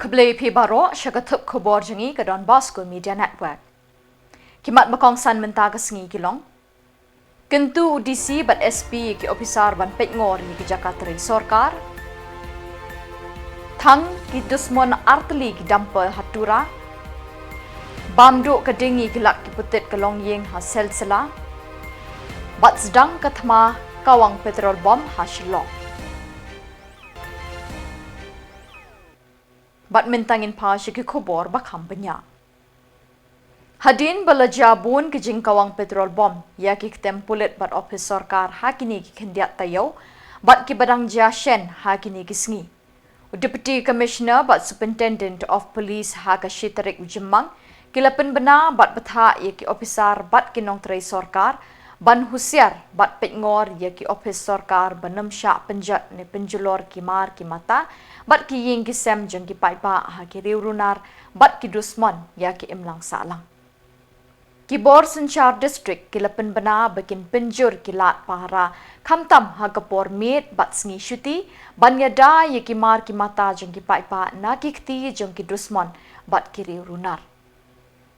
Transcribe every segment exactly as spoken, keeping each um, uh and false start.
Khublei phi baroh, sha ka thup khubor jong ngi ka Don Bosco Media Network. Ki mat ba kongsan mynta ka sngi ki long: Kyntu u D C bad S P ïa ki ophisar ban peitngor ïa ki jaka trei sorkar. Thang ki dusmon artylli ki dumper ha Tura. Bam duh ka ding ïa ki lak ki putit ka longïing ha Silsila. Bad sdang ka thma kawang petrol bomb ha Shillong. Bad mynta ngin phai sha ki khubor ba kham bniah. Hadien ba la jia bun ki jingkawang petrol bomb ïa ki ktem pulit bad ophis sorkar ha kine ki khyndiat taïew bad kiba dang jia shen ha kine ki sngi, u Deputy Commissioner bad Superintendent of Police ha ka shi tarik u Jymmang, ki la pynbna bad bthah ïa ki ophisar bad ki nongtrei sorkar ban husiar bad peitngor ïa ki ophis sorkar ban ym shah pynjot ne pynjulor ki mar ki mata bad ki ïing ki sem jong ki paidbah ha ki riew runar bad ki dusmon ïa ki imlang sahlang. Ki bor synshar district ki la pynbna ba kin pynjur ki lad pahara khamtam ha ka por miet bad sngi shuti ban ïada ïa ki mar ki mata jong ki paidbah na ki kti jong ki dusmon bad ki riew runar.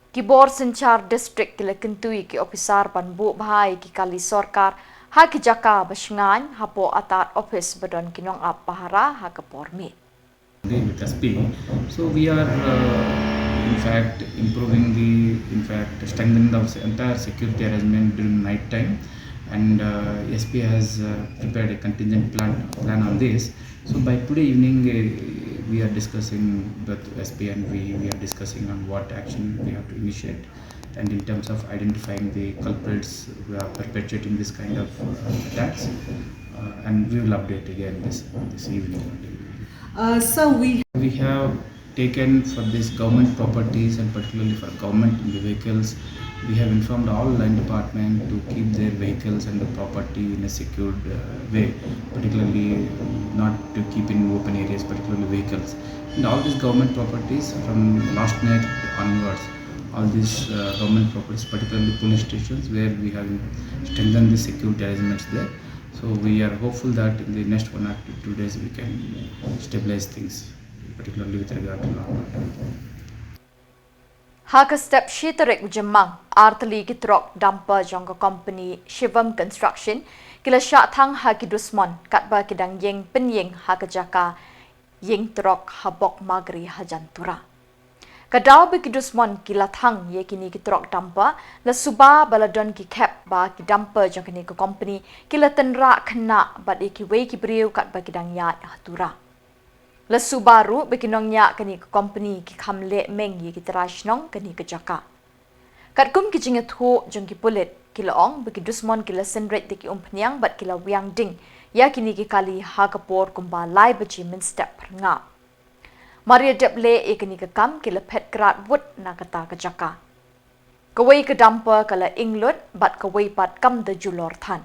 Ki bor synshar district ki la kyntu ïa ki ophisar ban buh bha ïa ki kali sorkar ha ki jaka ba shngaiñ hapoh artat ophis ba don ki nongap pahara ha ka por miet. With S P. So we are, uh, in fact, improving the, in fact, strengthening the entire security arrangement during night time. And, uh, S P has, uh, prepared a contingent plan, plan on this. So by today evening, uh, we are discussing with S P and we, we are discussing on what action we have to initiate. And in terms of identifying the culprits who are perpetuating this kind of, uh, attacks, uh, and we will update again this, this evening. Uh, so we We have taken for these government properties and particularly for government vehicles, we have informed all line department to keep their vehicles and the property in a secured, uh, way, particularly not to keep in open areas, particularly vehicles. And all these government properties from last night onwards, all these, uh, government properties, particularly police stations, where we have strengthened the security arrangements there. So we are hopeful that in the next one or two days we can stabilize things, particularly with regard to law and order. Ha ka step shi tarik u Jymmang, artylli ki trok dumper jong ka company Shivam Construction ki la shah thang ha ki dusmon katba ki dang ïeng pynïeng ha ka jaka ïeng trok ha Bok Magri hajan Tura. Ka daw ba ki dusmon ki la thang ïa kine ki trok dumper, la suba ba la don ki khep ba ki dumper jong kane ka company ki la tynrah khynnah bad ïa kiwei ki briew katba ki dang ïaid ha Tura. La suba ruh ba ki nongñiah kane ka company ki kham leh meng ïa ki trai shnong kane ka jaka. Katkum ki jingïathuh jong ki pulit, ki la ong ba ki dusmon ki la synreit da ki umphniang bad ki la wiang ding ïa kine ki kali ha ka por kumba lai baje mynstep phyrngap. Mar ïa dep leh ïa kane ka kam ki la phet krad wut na kata ka jaka. Kawei ka dumper ka la ing lut bad kawei pat kam da julor than.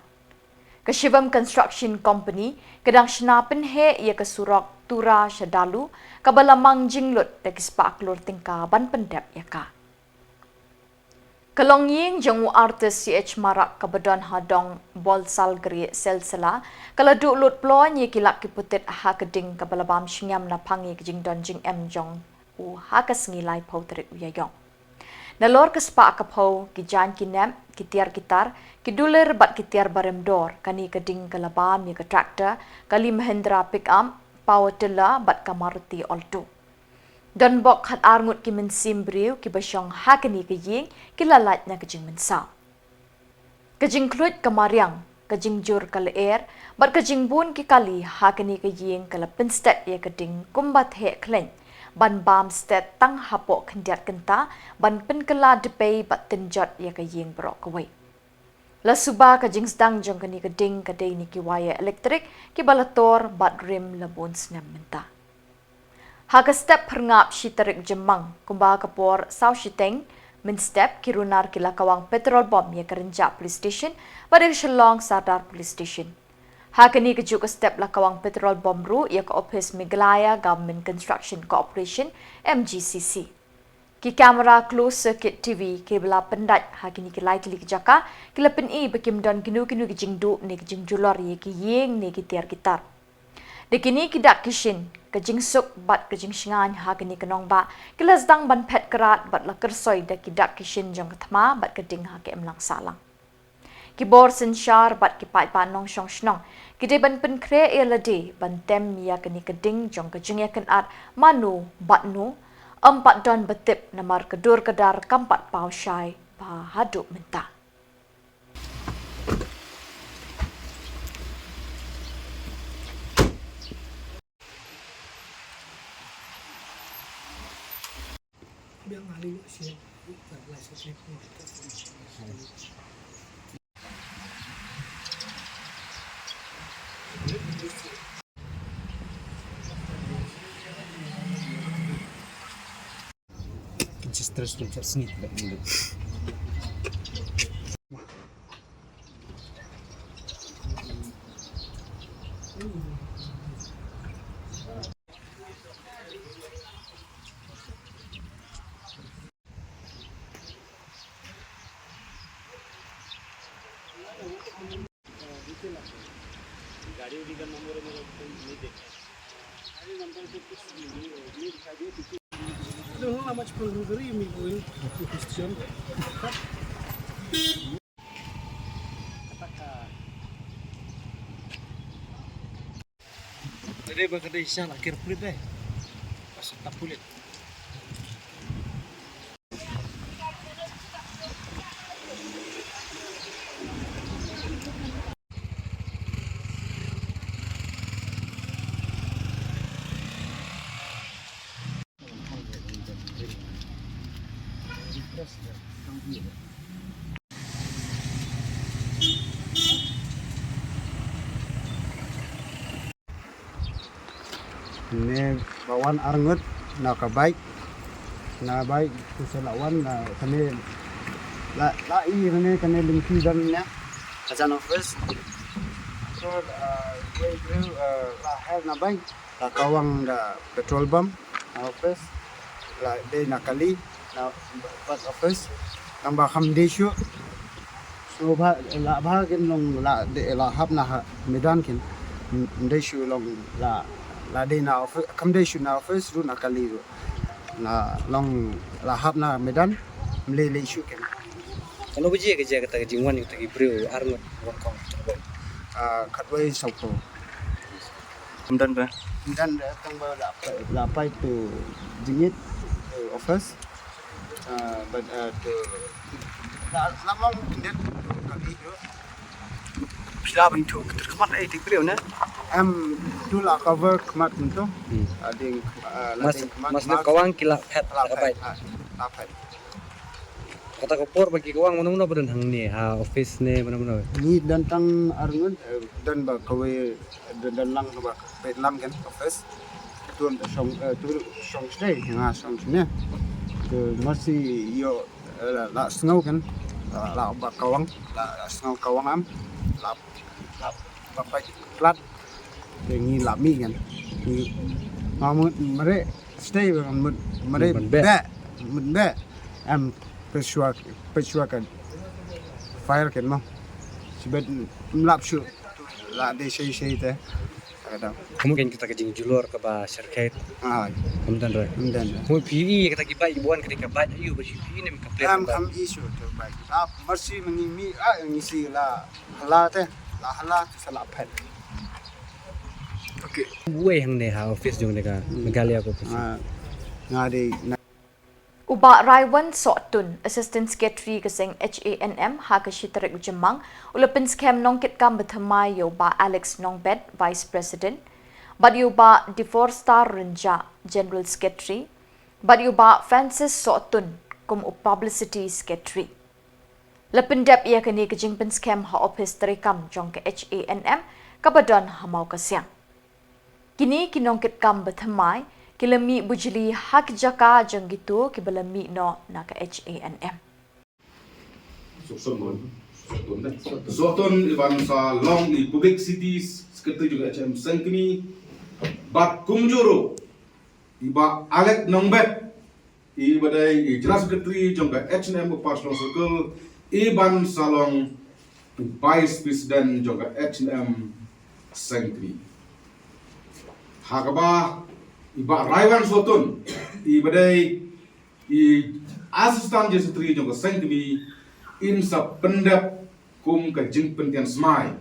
Ka Shivam Construction Company ka dang shna pynheh ïa ka surok Tura sha Dalu, kaba la mang jinglut da ki spah klur tyngka ban pyndep ïa ka. Ka longïing jong u artist C H Marak kaba don ha dong Bolsalgre, Silsila, ka la duh lut ploiñ ïa ki lak ki putit ha ka ding kaba la bam shngiam naphang ïa ka jingdon jingem jong u ha ka sngi laiphew tarik u Ïaïong. Nalor ka spah ka phew, ki jaiñ ki nep, ki tiar ki tar, ki dulir bad ki tiar barim dor, kane ka ding ka la bam ïa ka tractor, kali Mahindra pickup, power tiller bad ka Maruti Alto. Don bok khatar ngut ki mynsiem briew kiba shong ha kane ka ïing ki la lait na ka jingmynsaw. Ka jingkhluit ka mariang, ka jingjur ka lyer bad ka jingbun ki kali ha kane ka ïing ka la pynstet ïa ka ding kumba theh khleiñ ban bam stet tang hapoh khyndiat kynta ban pynkylla dpei bad tynjot ïa ka ïing baroh kawei. La suba ka jingsdang jong kane ka ding ka dei na ki wire elektrik kiba la tor bad rim la bun snem mynta. Ha ka step phyrngap shi tarik Jymmang, kumba ka por saw shiteng mynstep, ki runar ki la kawang petrol bomb ïa ka Rynjah Police Station bad ïa ka Shillong Sadar Police Station. Ha kane kajuh ka step la kawang petrol bomb ruh ïa ka ophis Meghalaya Government Construction Corporation, M G C C. Ki camera closed circuit T V kiba la pyndait ha kine ki lai tylli ki jaka ki la pyni ba kim don kino kino ki jingduh ne ki jingjulor ïa ki ïing ne ki tiar ki tar. Da kine ki dak ki shin, Ka jingsuk bad ka jingshngaiñ ha kane ka nongbah ki la sdang ban phet krad bad la kyrsoi da ki dak ki shin jong ka thma bad ka ding ha ka imlang sahlang. Ki bor synshar bad ki paidbah nongshong shnong ki dei ban pynkhreh ïa lade ban tem ïa kane ka ding jong ka jingïakynad mano bad no. Ym pat don ba tip namar ka dur ka dar kam pat paw shai ba haduh mynta. I don't know how much further you may go into question. Dei ba ka dei sha la kir pulit dei. Pas ta pulit. Ne ba wan arngut na ka bike, na bike tu sa la wan na kane la la i kane kane lingki dan ne ka jan office. So uh, we grew uh, la hel na bike la kawang da petrol pump na office la dei na kali na pat office tang ba kham dei shu. So ba la ba kin long la de la hap na ha medan kin dei shu long la la dei na office kham dei shu na office ru na kali ru na long la hap na medan mle le shu kin. Kano ba je ka je ka ta ka jingwan ka ta ki briew arngut wan kong ta ba. Ah, khatwei sawphew. Mdan ba? Mdan ba tang ba la la pai tu jingit office. Ah, but uh, tu la la mong ndet ka video. Pila ban tu ter khmat ai tik briew na. Em tu la cover khmat tu. Ading la ding khmat. Mas kawang ki la phet la pai. La pai. Kata ka por ba ki kawang mano mano ba don hangne ha office ne mano mano. Ni don tang arngut don ba kawei don lang ba pet lam kan office. Tuan shong eh, tu shong stay nga shong sini. Tu masih yo eh, la, la sngau kan la, la ba kawang la, la sngau kawang am la la ba pai plat. Te ngi la mi kan ngi ma mut mere stay ba mut mere be mut be am peshwa peshwa kan fire kan ma sibet mlap shu la de sei sei te. Kamu kan kita ka jingjulor ka ba syrkhei. Ah, kemudian re. Kemudian re. Mu pi kata ki bai buan kata ka bai ayu ba pi ne ka plan. Am am isu tu bai. Ah, mercy mengi mi ah ngisi la hala te la hala tu salah pet. Okay. Wei hang ne ha office jong ne ka Meghalaya ko office. Ah, nga de. U Bah Raiwan Sohtun, Assistant Secretary ka seng H A N M ha ka shi tarik u Jymmang, u la pynskhem nongkitkam bathymmai ïa u Bah Alex Nongbet, Vice President, bad ïa u Bah Divorstar Rynjah, General Secretary, bad ïa u Bah Francis Sohtun kum u Publicity Secretary. La pyndep ïa kane ka jingpynskhem ha ophis treikam jong ka H A N M kaba don ha Mawkasiang. Kine ki nongkitkam bathymmai ki la mih bujli ha ki jaka jong kito kiba la mih noh na ka H A N M. Sohtun iban sa long i Publicity Secretary jong ka H A N M Sengkmie bad kumjuh ruh i Bah Alex Nongbet i ba dei i General Secretary jong ka H A N M Upper Shillong Circle, i ban sa long Vice President jong ka H A N M Sengkmie. Ha kaba I Bah Raiwan Sotun, i ba dei i Assistant General Secretary jong ka seng kmie, in sa pyndep kum ka jingpyntian smai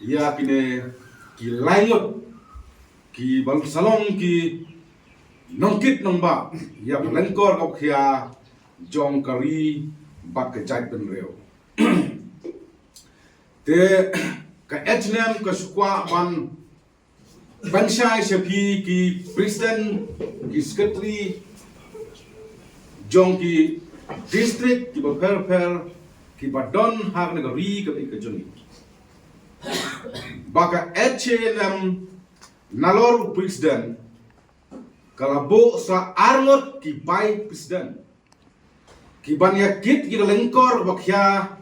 ïa kine ki lai ngut ki ba sa long ki nongkit nongbah ïa ka lyngkor ka bkhia jong ka ri bad ka jaitbynriew. Te ka H N M ka shu kwah ban pynshai sha phi ki president, ki secretary jong ki district ki bapher bapher ki ba don ha kane ka ri ka ri ka jong ngi, ba ka H N M nalor u president ka la buh sa arngut ki vice president ki ban ïa kit ki lyngkor bkhia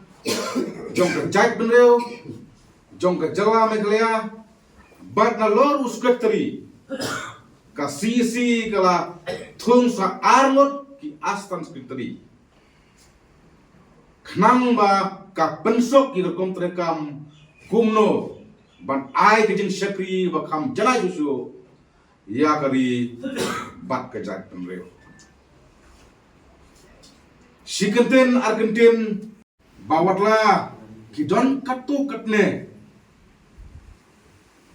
jong ka jaitbynriew jong ka jylla Meghalaya. Bad nalor u secretary ka C C ka la thung sa arngut ki assistant secretary khnang ba ka pynsuk ïa ka kum treikam kumno ban ai ka jingshakri ba kham janai shuh shuh ïa ka ri bad ka jaitbynriew. Shi kyntien ar kyntien ba watla ki don katto katne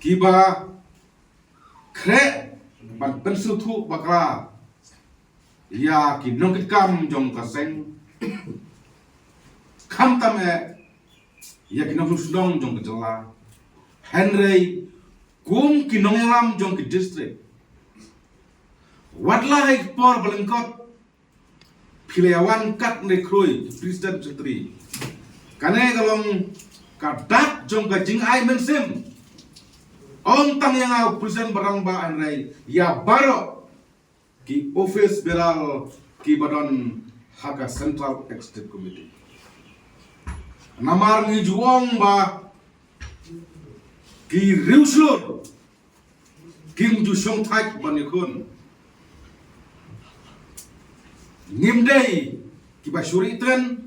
ki ba khreh ban pynsngewthuh bakla ïa ki nongkitkam jong ka seng, khamtam eh ïa ki nongshong shnong jong ka jylla, hynrei kum ki nongïalam jong ki district, watla ha ki por ba lyngkot phi la ïa wan kat ne khrui ki president secretary. Kane ka long ka dak jong ka jingai mynsiem, ym tang ïa nga u president ba rangbah, hynrei ïa baroh ki office bearer ki ba don ha ka Central Executive Committee. Namar ngi ju ong ba ki riewshlur kim ju shongthait ban ïakhun. Ngim dei ki ba shu ri tren,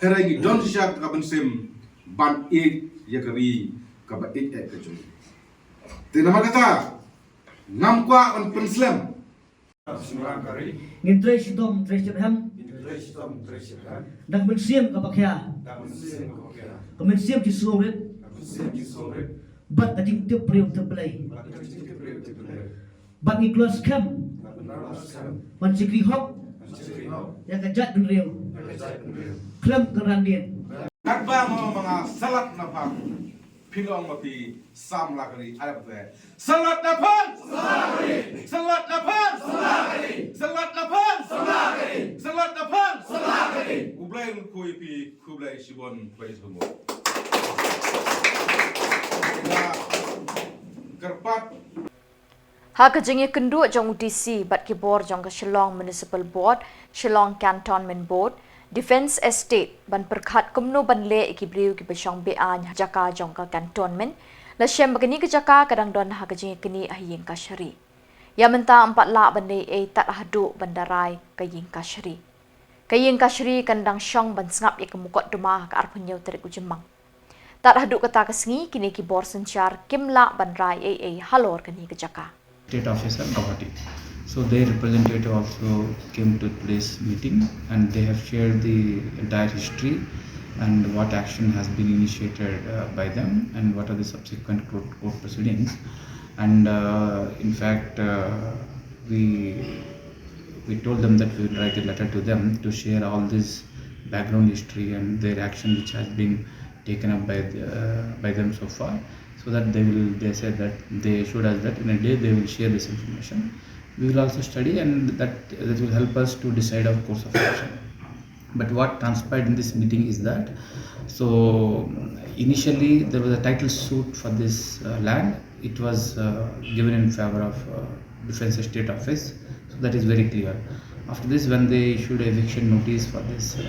hynrei ngi don shisha ka mynsiem ban ïeit ïa ka ri kaba ïeit eh ka jong ngi. Te namar kata ngam kwah ban pynslem. Ngin trei shitom trei shirhem. Ngin trei shitom trei shirhem. Da ka mynsiem kaba khia. Da ka mynsiem kaba khia. Ka mynsiem jingsngewrit. Ka mynsiem jingsngewrit. Bad ka jingtip briew tip Blei. Bad ka jingtip briew tip Blei. Bad ngi kloi skhem. Bad ngi kloi skhem. Ban shakri hok. Ban shakri hok. Ïa ka jaitbynriew. Ïa ka jaitbynriew. Khlem kynran dien. Katba mo ma nga Salad Naphang. Phi long ma phi samla ka ri, ai ba te. Salad Naphang! Salad Naphang! Salad Naphang! Salad Naphang! U Blei un khublei phi, khublei shibun, praise the Lord. Ïa, kyrpad. Ha ka jingïakynduh jong u D C bad ki bor jong ka Shillong Municipal Board, Shillong Cantonment Board, Defence Estate, ban pyrkhat kumno ban leh ïa ki briew ki ba shong be-aiñ ha jaka jong ka cantonment, la shem ba kane ka jaka ka dang don ha ka jingïaknieh ha ïing kashari. Ïa mynta ym pat lah ban leh ei tad haduh ban da rai ka ïing kashari. Ka ïing kashari kan dang shong ban sngap ïa ka mukotduma ha ka arphew hynñiew tarik u Jymmang. Tad haduh kata ka sngi kine ki bor synshar kim lah ban rai ei ei halor kane ka jaka. State officer Guwahati. So their representative also came to today's meeting and they have shared the entire history and what action has been initiated uh, by them and what are the subsequent court, court proceedings. And uh, in fact, uh, we we told them that we will write a letter to them to share all this background history and their action which has been taken up by the, uh, by them so far, so that they will, they said that they assured us that in a day they will share this information. We will also study and that, that will help us to decide our course of action. But what transpired in this meeting is that, so initially there was a title suit for this uh, land. It was uh, given in favor of uh, Defence Estate Office, so that is very clear. After this, when they issued eviction notice for this uh,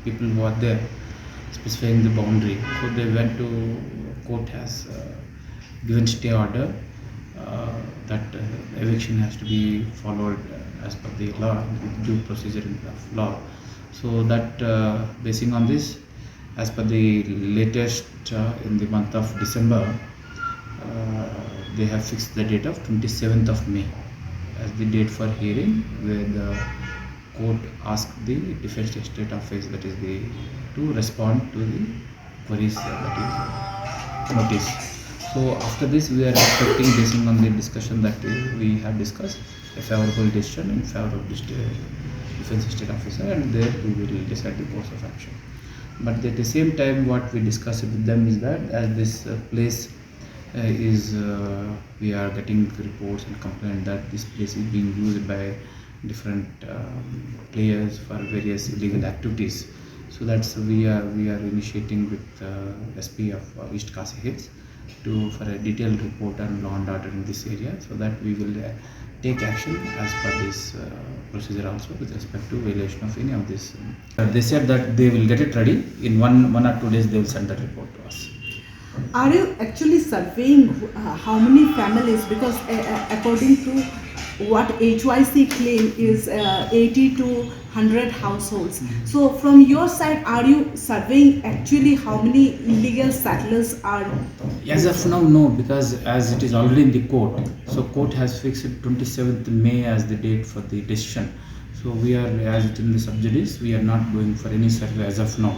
people who are there, specifying the boundary, so they went to court has uh, given stay order uh, that uh, eviction has to be followed uh, as per the law, due procedure of law. So that uh, basing on this, as per the latest uh, in the month of December, uh, they have fixed the date of twenty-seventh of May. as the date for hearing, where the court asked the Defence Estate Office, that is the, to respond to the queries, uh, that is notice. So after this, we are expecting, basing on the discussion that, uh, we have discussed, a favorable decision in favor of this, uh, Defence Estate Officer, and there we will decide the course of action. But at the same time, what we discussed with them is that as this, uh, place, uh, is, uh, we are getting reports and complaints that this place is being used by different, um, players for various illegal activities. So that's, we are, we are initiating with, uh, S P of, uh, East Khasi Hills to, for a detailed report on law and order in this area, so that we will, uh, take action as per this, uh, procedure also with respect to violation of any of this. Uh, they said that they will get it ready in one, one or two days. They will send the report to us. Are you actually surveying, uh, how many families? Because, uh, uh, according to what H Y C claim is, uh, eighty to hundred households. So from your side, are you surveying actually how many illegal settlers are? As of now, no, because as it is already in the court, so court has fixed twenty-seventh May as the date for the decision. So we are, as it in the sub judice, we are not going for any survey as of now.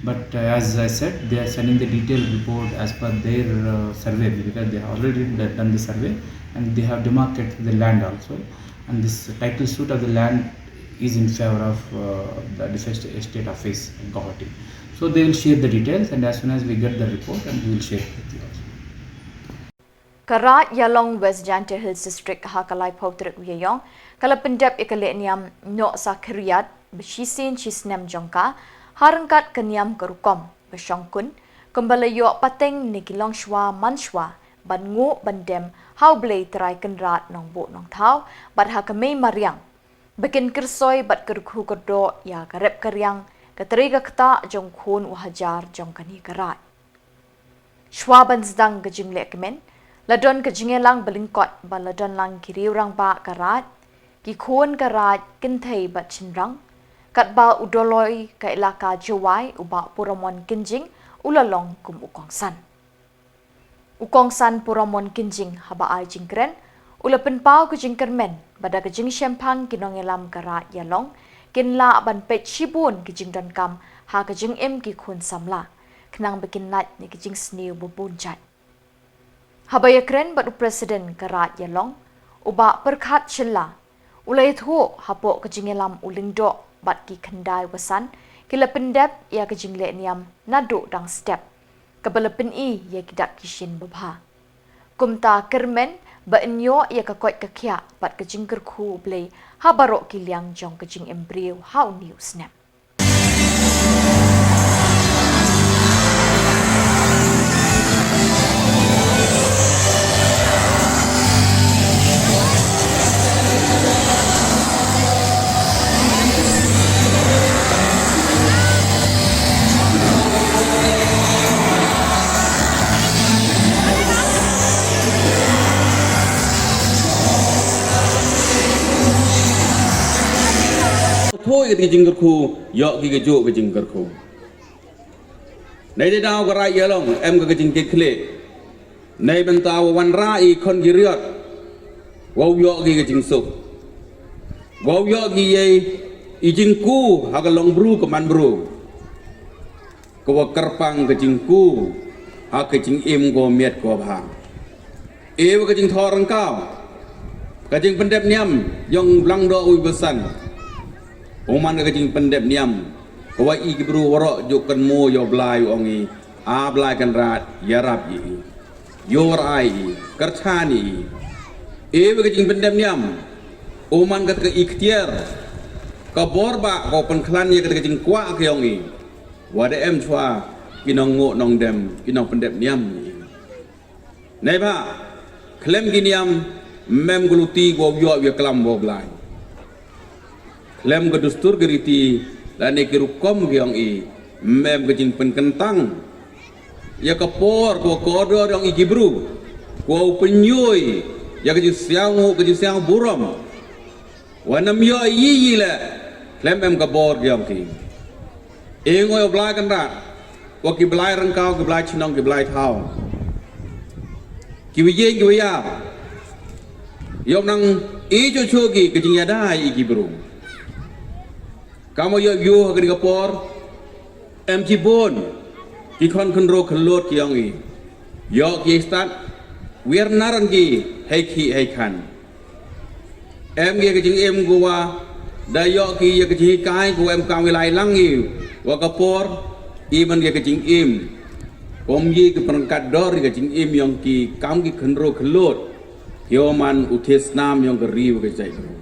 But, uh, as I said, they are sending the detailed report as per their, uh, survey, because they have already d-, done the survey and they have demarcated the land also. And this title suit of the land is in favor of, uh, the Defence Estate Office in Guwahati. So they will share the details, and as soon as we get the report, and we will share it with you also. Ka Raid Ïalong, West Jaintia Hills District, ha ka laiphew tarik u Ïaïong, ka la pyndep ïa ka lehniam Nohsakhiariat ba shisien shisnem jong ka, ha ryngkat ka niam ka rukom ba shongkun, kumba la ïoh pateng na ki longshuwa mansuwa ban nguh ban dem ha U Blei Trai Kynrad Nongbuh Nongthaw bad ha ka mei mariang, ba kin kyrsoi bad kyrkhu kyrdoh ïa ka rep ka riang, ka trei ka ktah jong u khun u hajar jong kane ka raid. Shuwa ban sdang ka jinglehkmen, la don ka jingïalang ba lyngkot ba la don lang ki riew rangbah ka raid, ki khun ka raid kynthei bad shynrang, katba u Doloi ka Elaka Jowai, u Bah Puramon Kynjing, u la long kum u kongsan. U kongsan Puramon Kynjing, haba ai jingkren, u la pynpaw ka jingkyrmen ba da ka jingshemphang ki nongïalam ka Raid Ïalong kin lah ban peit shibun ki jingdonkam ha ka jingim ki khun samla, khnang ba kin lait na ki jingsniew ba bun jait. Haba ïakren bad u President ka Raid Ïalong, u Bah Pyrkhat Shylla, u la ïathuh hapoh ka jingïalam u Lyngdoh bad ki khyndai wasan ki la pyndep ïa ka jinglehniam naduh dang step, kaba la pyni ïa ki dak ki shin babha. Kumta kyrmen ba yn ïoh ïa ka koit ka khiah bad ka jingkyrkhu U Blei ha baroh ki liang jong ka jingim briew ha une u snem. Thui ka jingkyrkhu, ïoh ki kajuh ka jingkyrkhu. Nei dei daw ka Raid Ïalong em ka jingkitkhlieh. Nei bynta u wanrah i khun ki riot. Wow ïoh ki ka jingsuk. Wow ïoh ki ïa i jingku ha ka longbru ka manbru. Ka wa kyrpang ka jingku ha ka jingim ka wa miat ka wa bha. Ïa ka jingthoh ryngkaw, ka jingpyndep niam jong u Lyngdoh u Basan. U man ka jingpyndep niam ka wa i ki bru waroh ju kynmaw ïa u Blai, u ong i, A Blai Kynrad, ïarap ïa i, ïoh rai i, kyrchan i. Ïa ka jingpyndep niam u man ka, ka iktiar, ka bor ba ka wa pynkhlaiñ ïa ka, ka jingkwah ka ong i. Wa da em shuwa ki nongnguh nongdem, ki nongpyndep niam. Neibhah khlem ki niam, mem ka luti ka wow ïoh ïa klam wow Blai. Khlem ka dustur ka riti lane ki rukom ki ong i, mem ka jingpynkyntang ïa ka por ka wa kordor ong i ki bru, ka wow pynïoh ïa ka jingsiang, ka jingsiang burom. Wa nam ïoh ïa i leh khlem em ka bor ki ong ki. Ïa ngoi u Blai Kynrad, wa ki blai ryngkaw, ki blai chnong, ki blai thaw, ki wa ïeng ki wa ïar. Ïoh nang I chuh chuh ki ka jingïada ïa ki bru. Kam ïoh ïoh ha kane ka por em shibun ki khon khynroo khyllood ki ong i ïoh ki stad wir naran ki hei ki hei khan. Em ki ka jingim ku wa da ïoh ki ïa ka jinghikai ku em kam wi lai lang i wa ka por i man ki ka jingim. Kom yi ki pyrangkat dor ïa ka jingim ïong ki kam ki khynroo khyllood. Ïoh man u thied snam ïong ka ri wa ka jaitbru.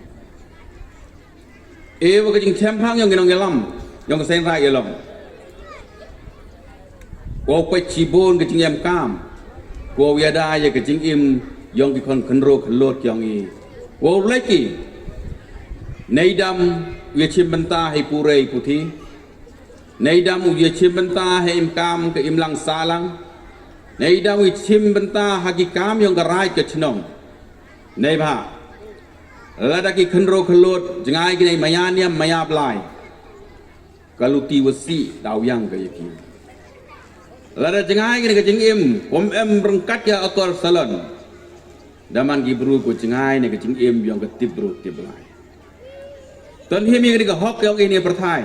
E wa ka jingthem phang ïong ki nongïalam ïong ka seng rai ïalong. Ko peit shibun ka jingem kam. Ko ïada ïa ka jingim ïong ki khon khynroo khyllood ïong i. Ko leki. Neidam ïa shim bynta hei purei puthi. Neidam ïa shim bynta hei im kam ka im lang salang. Neidam ïa shim bynta ha ki kam ïong ka raij ka chnong. Nei bha. Lada ki khynroo khyllood jngai ki nei maya niam maya blai. Ka luti wasi daw yang ka ïa ki. Lada jngai ki nei ka jingim kum em ryngkat ïa akor salon. Da man ki bru ko jngai nei ka jingim ïong ka tip bru tip blai. Ton him ïa ka hok ïong i nei pyrthai.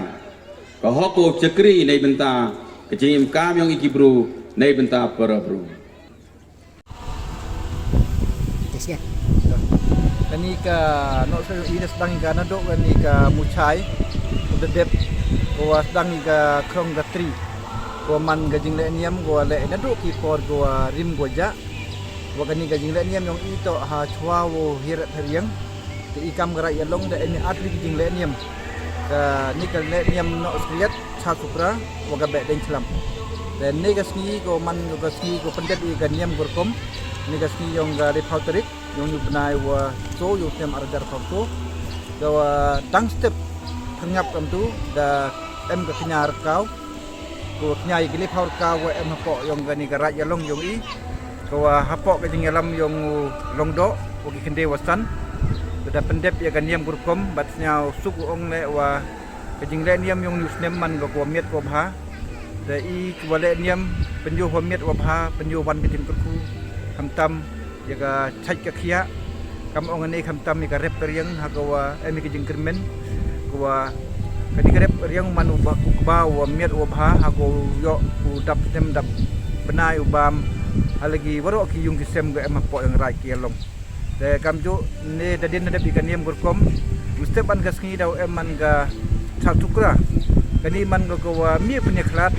Ka hok ko chakri nei bynta ka jingim kam ïong i ki bru nei bynta para bru. Kani ka nok sa i da sdang ka nadok kani ka muchai u da dep ko wa sdang ka krong ka tri ko man ka jingleh niam ko wa leh nadok ki por ko wa rim ko ja wa kani ka jingleh niam ïong i to ha chwa wo hirat hariang. Te i kam ka rai ïalong da ini atri ki jingleh niam. Kani ka leh niam nok skriat cha supra wa ka beh deng chlam. Te ne ka sngi ko man ko ka sngi ko pendep i ka niam ko rukom. Ne ka sngi ïong ka riphaw tarik ïong yu bnai wa so yu tem arjar phaw so. Ka wa dang step pengap kam tu da em ka kenya rkau. Ko kenya i ka liphaw rkau wa em hapoh ïong kani ka rai ïalong ïong i. Ka wa hapoh ka jingïalam ïong u Longdoh wa ki khynde wa san. Ka da pendep ïa ka niam ko rukom bad sñiaw suk u ong leh wa ka jingleh niam ïong u snem man ka ko wa miat ko wa bha. Da i ka wa leh niam pynjooh wa miat wa bha pynjooh wan ka jingkyrkhu. Khamtam ïa ka chait ka khiah. Kam ong ani khamtam ïa ka rep ka riang ha ka wa em ïa ka jingkyrmen. Ka wa kani ka rep ka riang man u ba u kba wa miat wa bha ha ka u ïoh u dap snem dap bnai u bam. Ha lagi waroh ki yung ki sem ka em hapoh ïong rai ki ïalong. Te kam ju ne da din da dep i ka niam ko rukom. Mesti ban ka sngi daw em man ka thak tukra. Kani man ka ko wa mi pynïakhlad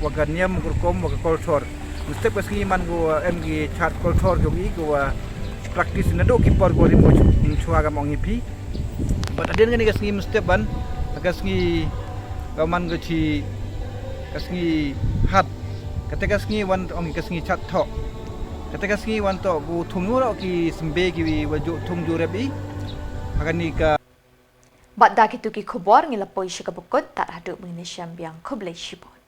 wa ka niam ko rukom wa ka kolsor. Mesti ka sngi man ko wa em ki chat kolsor jong i ko wa practice na do ki por ko rim ko chwa kam ong i phi. Ba da din kani ka sngi mesti ban ka sngi ka man ka chi ka sngi hat. Kata ka sngi wan ong ka sngi chat thok. Kata ka sngi wan to ku thung yu ro ki sembe ki wi wa ju thung ju rep i. Hakani ka Bad da kitu ki khubor ngi la poi sha ka bukut tat haduh mynne shem biang khublei shibun.